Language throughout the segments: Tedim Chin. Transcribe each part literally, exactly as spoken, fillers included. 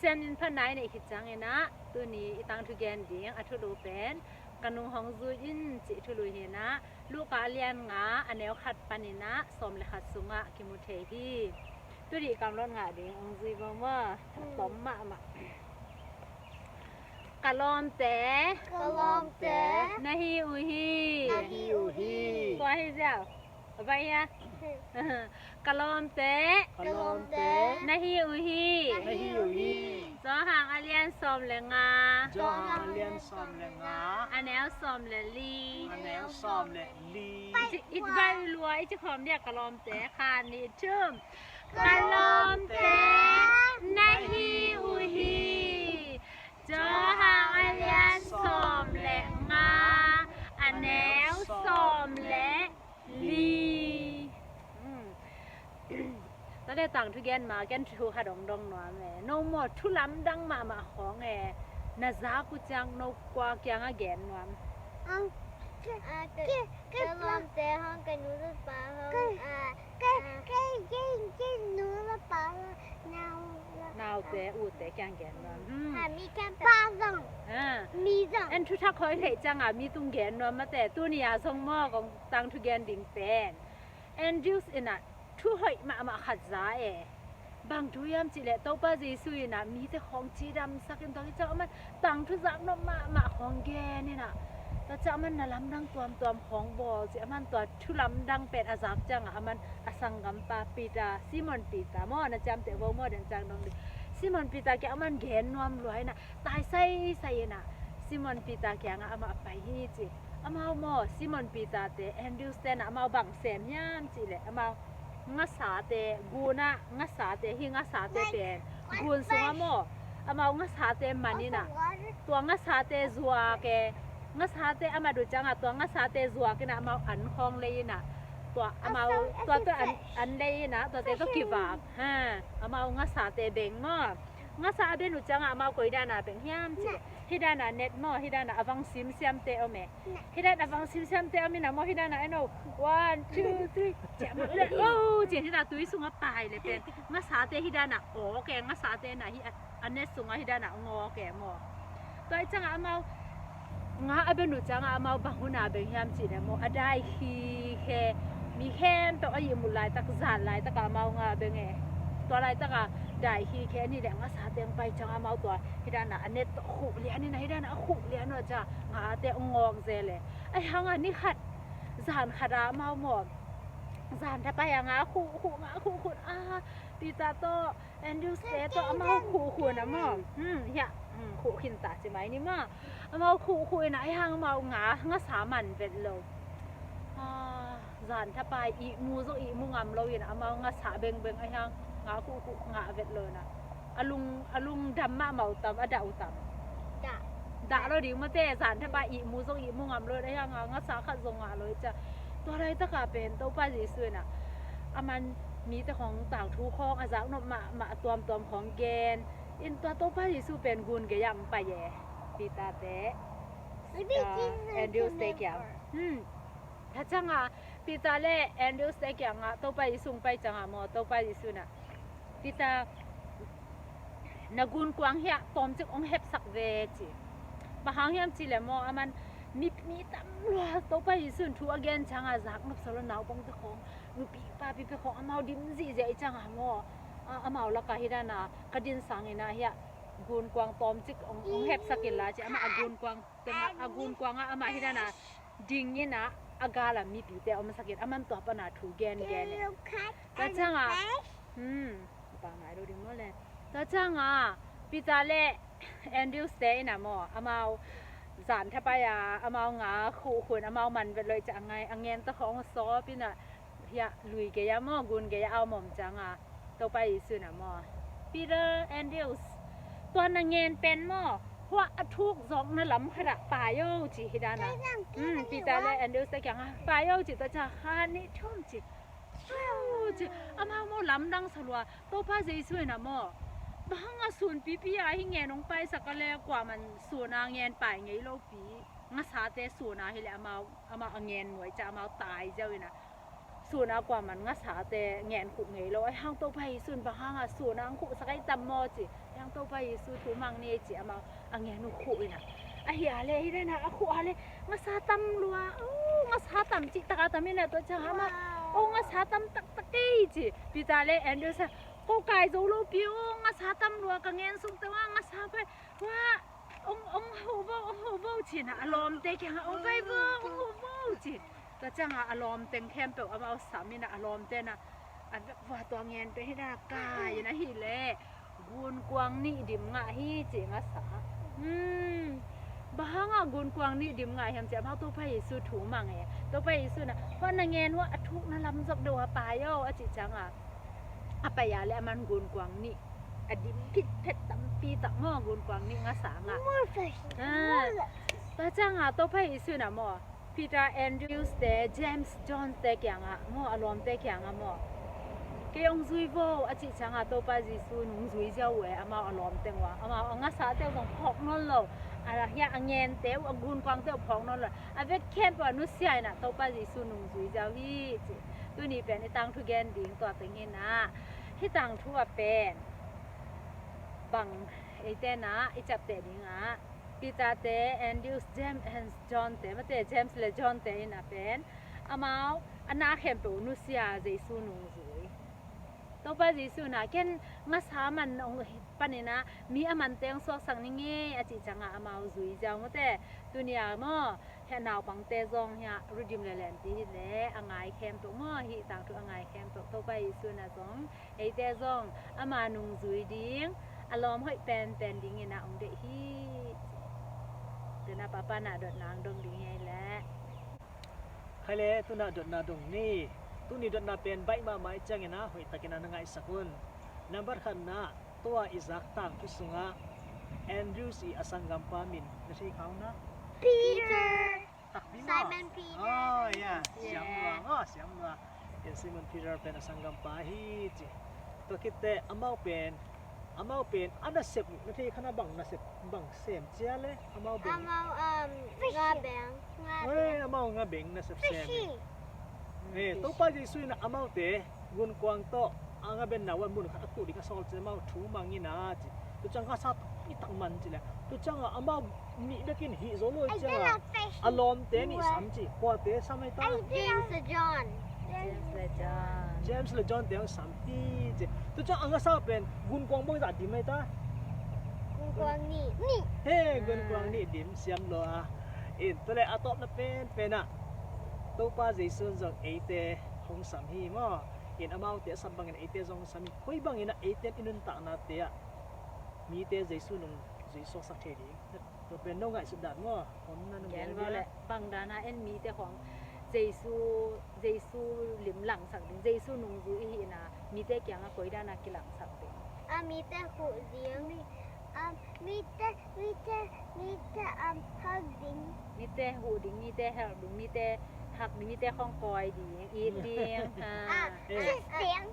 Sian in phat nai neih khit ciangin ah, tuni i tangthu gen ding a thulu pen, Ka nung hong zui in cih thulu hi in ah, Luka a lian nga a neu khat panin ah sawm le khat sungah kimu thei hi. Tuni i kamlawt ngah ding hong zui bo maw? A tom mahmah. Ka lawmte. Ka lawmte. Na hi uh hi. Na hi uh hi. Tua hi ziau. A baih hia? Ka lawmte. Ka lawmte. Na hi uh hi. Na hi uh hi. Johan a lian sawm le nga. Johan a lian sawm le nga. A neu sawm le li. A neu sawm le li. I ci, i baih lua, i ci khawm dia ka lawmte. Khat, nih, thum. Ka lawmte. Na hi uh hi. Johan a lian sawm le nga. A neu sawm le li. Hmm. Tate tangthu gen ma ken thu khat hong dong nuam e. No maw, thu lamdang mahmah khawng e. Na zak uh ciang no kua kiangah gen nuam? Ang, ke, ke, ke, ka lawmte hong, ka nu le pa hong, ah, ke, ah, ke, ke, ke, nu le pa hong, nau, naute, ute kiang gen nuam. Hmm. Ha, mi kiang pa zong. Ha. Mi zong. En thu thak hoi leh ciangah mi tung gen nuam mate, tuni a zong maw kong tangthu gen ding pen. Andrews in ah thu hoih mahmah khat za e. Bang thu hiam cih leh Topa Jesu in ah mite khawng cidamsak in, tua hi ciang aman tangthu zaknop mahmah khawng gen in ah, tua ciang aman na lamdang tuamtuam khawng bawl ci, aman tua thu lamdang pen a zak ciangah aman a sanggampa Peter, Simon Peter maw, na ciamteh bo maw, den ciang dong ding. Simon Peter kiang aman gen nuam lua in ah, tai saisai in ah Simon Peter kiangah amah a pai hi ci. Amau maw, Simon Peter te, Andrews te in ah amau bang sem hiam cih leh amau ngasate, gunah ngasate, hih ngasate pen gun sungah maw, amau ngasate man in ah, tua ngasate zuak e, ngasate a mat uh ciangah tua ngasate zuak in ah amau an khawng lei in ah, tua amau, tua tua an, an lei in ah, tuate tawh kivak. Ha, amau ngasate beng maw. Ngasa a ben uh ciangah amau koi dan a beng hiam cih leh, hih dan a net maw, hih dan a a vang simsiamte om e. Hih dan a vang simsiamte om in ah maw, hih dan a en o, one, two, three, ciah maw, oh, ciah hih dan a tui sungah pai le pen ngasate hih dan a awk e, ngasate in ah hih a, a net sungah hih dan a ngawk e maw. Tua hi ciangah amau nga a ben uh ciangah amau bang hun a beng hiam cih leh maw, a dai khikhe, mi khempeuh a ihmut laitak, zan laitakah amau nga a beng e. Tua laitakah dai khikhe a nih leh ngasate hong pai ciangah amau tua hih dan a a net tawh khuh lian in ah, hih dan a khuh lian uh ciangah ngate hong ngawk zel e. Ahi hangah ni khat, zan khat a amau maw, zan thapai a nga khuh khuh, nga khuh khuh a, Peter tawh Andrews te tawh amau khuh khuh in ah maw. Hmm, hiah, hmm, khuh khin ta ci mai ni maw. Amau khuh khuh in ah, ahi hang amau nga, ngasa man vet lo. Ah, zan thapai ihmu zong ihmu ngam lo in ah, amau ngasa bengbeng, ahi hang nga khuh khuh ngah vet lo in ah. A lung, a lungdam mahmah uh tam, a dah uh tam? Dah. Dah lo ding mate, zan thapai ihmu zong ihmu ngam lo in ah, ahi hang nga, ngasa khat zong ngah lo i ciah. Tua laitakah pen Topa Jesu in ah, aman mite khawng tangthu khawng a zaknop mahmah tuamtuam khawng gen in, tua Topa Jesu pen gun gei-ah hong pai e. Peter te, ah, Andrews te kiang. Hmm. Tua ciangah Peter le Andrews te kiangah Topa Jesu hong pai ciangah maw, Topa Jesu in ah, Peter, na gunkuang hiah tawmcik hong hepsak ve ci. Bang hang hiam cih leh maw, aman mi, mi tam lua Topa Jesu in thu a gen ciangah zaknop sa lo, naupangte khawng, nupi papi pen khawng amau dim zihziah i ciangah maw, a, amau lakah hih dan a ka din sangin ah hiah gunkuang tawmcik hong, hong hepsak inla ci, amah a gunkuang tengah, a gunkuangah amah hih dan a ding in ah, a gal a mipite omsak in, aman tua pan a thu gengen e. Tua ciangah, hmm, pa ngai lo ding maw le. Tua ciangah Peter le Andrews te in ah maw, amau zan thapai a amau nga khuh khuh in, amau man vet lo i ciah a ngai, a ngen tawh khawng sawp in ah, hiah lui gei-ah maw, gun gei-ah a om om ciangah Topa Jesu in ah maw, Peter, Andrews, tua na ngen pen maw, huah a thuk zawkna lam khatah pai o ci, hih dan a. Hmm, Peter le Andrews te kiangah pai o ci, tua ciang khat, nih, thum ci. Au ci, amau maw lamdang sa lua, Topa Jesu in ah maw, bang hang a sun pipi a hih ngen hong paisak a le, kuaman sun a ngen pai ngei lopi, ngasate sun a hi leh amau, amau a ngen nuai ciah amau tai ziau in ah. Sun a kuaman ngasate ngen khuh ngei lo. Ahi hang Topa Jesu in bang hangah sun a ang khuhsak ahi tam maw ci. Ahi hang Topa Jesu thu mang ni ci amau a ngen uh khuh inah. Ahi a le hi dana a khuh a le ngasa tam lua. Oh, ngasa tam cih taka tam inah tua ciang amau. Oh, ngasa tam taktak ei ci. Peter le Andrew sa ko kai zo lo pi oh, ngasa tam lua ka ngen sung teu a ngasa pai. Wah, ong, ong ho bo, ong ho bo cin a lawmte kiangah ong pai bo, ong ho bo cin. Tua ciangah a lawm teng khempeuh amau sam inah a lawmte na a vekvua tua ngen pe hi na kai in ahi le gunkuang nih dim ngah hi ci ngasa. Hmm. Bang hangah gunkuang nih dim ngah hiam ci amau Topa Jesu thu mang e. Topa Jesu na hua na ngen hua a thuk na lam zok deuh a pai aw a cih ciangah a pai a le aman gunkuang nih a dim phitphet tampi tak maw gunkuang nih ngasa ngah. Tua ciangah Topa Jesu na maw Peter, Andrews te, James, John te kiangah maw a lawmte kiangah maw kei ong zui vo a cih ciangah Topa Jesu nung zui ziau uh e amau a lawmte uh a amau a ngasate uh zong phawk nawn lo. A hiah a ngente uh a gunkuangte uh phawk nawn lo. A vek khempeuh a nusia inah Topa Jesu nung zui ziau hi ci. Tuni pen i tangthu gen ding tua teng hinah hih tangthu a pen bang eite na i ciapteh dingah Peter te, Andrews, James and John te mate James le John te in a pen amau a na khempeuh nusia Jesu nung zui. Topa Jesu na ken ngasa man ong paninah mi a mante ong suaksak ning e a cih ciangah amau zui ziau mate. Tunia maw heh naupangte zong hiah rudim le lempi hi le a ngai khempeuh maw hih tangthu a ngai khempeuh Topa Jesu na zong eite zong ama nungzui ding a lawm hoih penpen dingin a ong deih hi. Tuna papa na dotna ang dong ding hi le. Khai le tuna dotna dong ni. Tuni dotna pen baih mahmah i ciangin a hoih takin a na ngaihsak un. Nambat khatna tua i zak tangthu sungah Andrews i a sanggampa min na thei khau na. Peter. Takpi maw? Simon Peter. Oh, yeah. Siam lua. Oh, siam lua. Simon Peter pen a sanggampa hi ci. Tua khit teh amau pen amau pen a nasep uh na thei kha na bang nasep bang sem cia le amau beng. Amau um, nga beng. Nga beng. Amau nga beng nasep sem. Eh, Topa Jesu in amaute gunkuang tawh a nga benna uh a mun khat a tuh ding a sawl ci amau thu mang inah ci. Tua ciang ngasa i tak man ci le. Tua ciangah amau nih bekin hih zo lo ciangah a lawmte nih sam ci. Kuate sam ahi ta? James le John. James le John. James le John te ang sam ti ci. Tua ciang a ngasa pen gunkuang bang zah dim ahi ta? Gunkuang nih. Nih. He, gunkuang nih dim siam lo a. In tua le a tawpna penpen ah Topa Jesu in zong eite hong sam hi maw? In amaute a sam bangin eite zong hong sam hi. Koi bangin ah eite i nuntaknate ah mite Jesu nung zui suaksak thei ding. Tua pen no ngaihsut dan maw? Om na nung gen gen le bang dana en mite khong Jesu Jesu lim langsak ding, Jesu nungzui i hihna mite kiangah koi dana kilangsak ding. A mite huh ding. A mite mite mite am hak ding. Mite huh ding, mite hak ding, mite hak ding, mite khong koi ding, it ding. A kiss ding.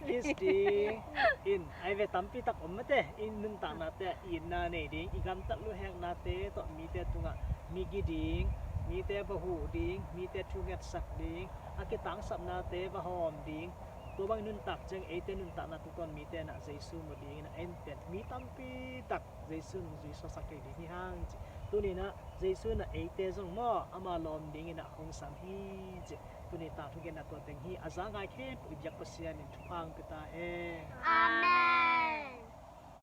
Kiss ding. In ai ve tampi tak om mate, i nuntaknate itna nei ding, i gamtat luheknate tawh mite tungah migi ding, mite va huh ding, mite thungetsak ding, a kitangsapnate va hawm ding. Tua bang i nuntak ciang eite nuntakna tungtawn mite na Jesu mu dingin a en pen mi tampi tak Jesu nungzui suaksak thei ding hi hang ci. Tuninah Jesu na eite zong maw ama lawm dinginah hong sam hi ci. Tuni tangthu genna tua teng hi a za ngai khempeuh i biak Pasian in thupha hong pia ta hen. Amen.